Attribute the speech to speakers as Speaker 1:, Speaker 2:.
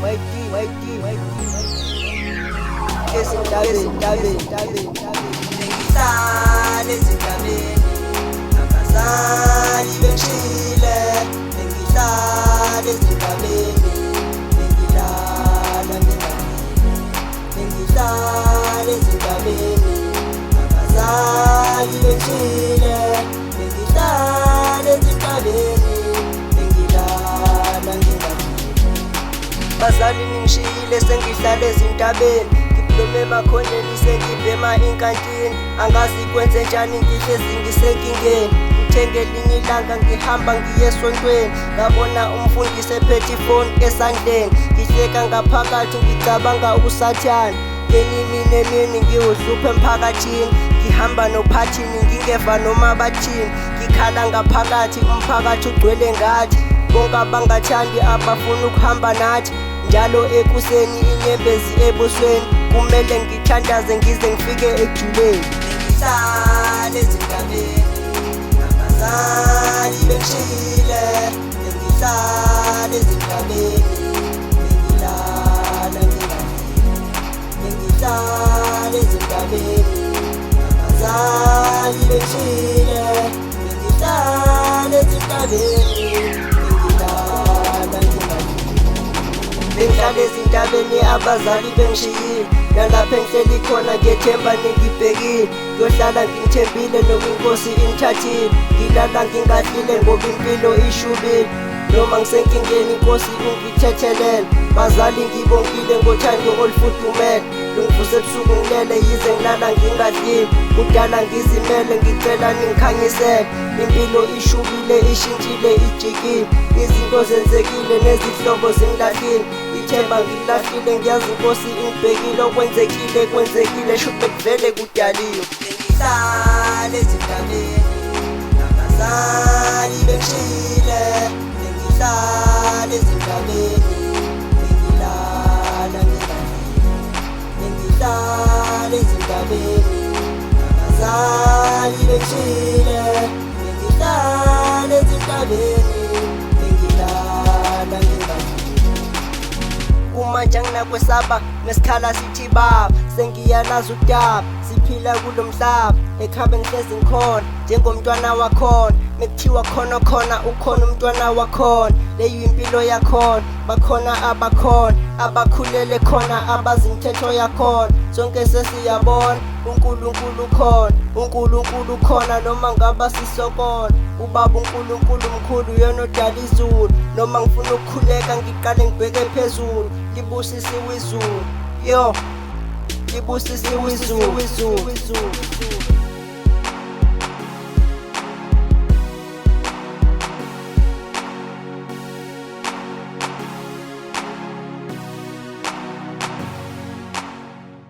Speaker 1: YD YD YD Ezintabeni Bengihlala ezintabeni abazali bengishiyile. Bengihlala ezintabeni, bengilala ngingadlile. Bengihlala ezintabeni abazali bengishiyile. Bengihlala ezintabeni, bengilala ngingadlile. Bazali ningishiyile, sengihlala ezintabeni. Ngiblome emakhoneni, sengibhema inkantini. Angazi kwenze njani, ngihlezi ngisenkingeni. Kuthe ngelinye ilanga ngihamba ngiye esontweni, ngabona umfundisi ephethe ifoni esandleni. Ngihleka ngaphakathi, ngicabanga usathane. Ngenye imini emini ngiwuhluphe emphakathini, ngihamba nophathini, ngingeva noma bathini. Ngikhala ngaphakathi, umphakathi ugcwele ngathi. Bonke abangathandi abafuna ukuhamba nathi. Njalo ekuseni inyembezi ebusweni, kumele ngithandaze ngize ngifike ekujuleni. Bengihlala ezintabeni abazali bengishiyile. Bengihlala ezintabeni, bengilala ngingadlile. Bengihlala ezintabeni abazali bengishiyile. Bengihlala ezintabeni, bengilala ngingadlile. Bengihlala ezintabeni abazali bengishiyile. Nalapha engihleli khona ngethemba ningibhekile. Ngiyohlala ngithembile noma inkosi ingithathile. Ngilala ngingadlile ngoba impilo ishubile. Noma ngisenkingeni, inkosi ungithethelele. Bazali, ngibongile ngothando olufudumele. Lungivuse ebusuku ngilele, yize ngilala ngingadlile. Kudala ngizimele, ngicela ningikhanyisele. Impilo ishubile, ishintshile, ijikile. Izinto zenzekile, nezihlobo zingilahlile. Ithemba ngilahlile, ngiyazi inkosi ingibhekile. Okwenzekile kwenzekile, shuthi bekuvele kudaliwe. Bengihlala ezintabeni abazali bengishiyile. Bengihlala ezintabeni, bengilala ngingadlile. Bengihlala ezintabeni abazali bengishiyile. Bengihlala ezintabeni, bengilala ngingadlile. Kumanje anginakwesaba, nesikhala sithi baba. Sengiyalazi udaba, siphila kulo mhlaba. Ekhabe ngihlezi ngikhona njengomntwana wakhona. Mekuthiwa khona khona, ukhona umntwana wakhona. Leyo impilo yakhona, bakhona abakhona abakhulele khona, abazi imithetho yakhona. Sonke sesiyabona uNkulunkulu khona, uNkulunkulu khona noma ngaba sisokola. Ubaba uNkulunkulu mkhulu, uyena odala izulu. Noma ngifuna ukukhuleka, ngiqale ngibheke phezulu. Libusisiwe izulu, yo, libusisiwe izulu, izulu.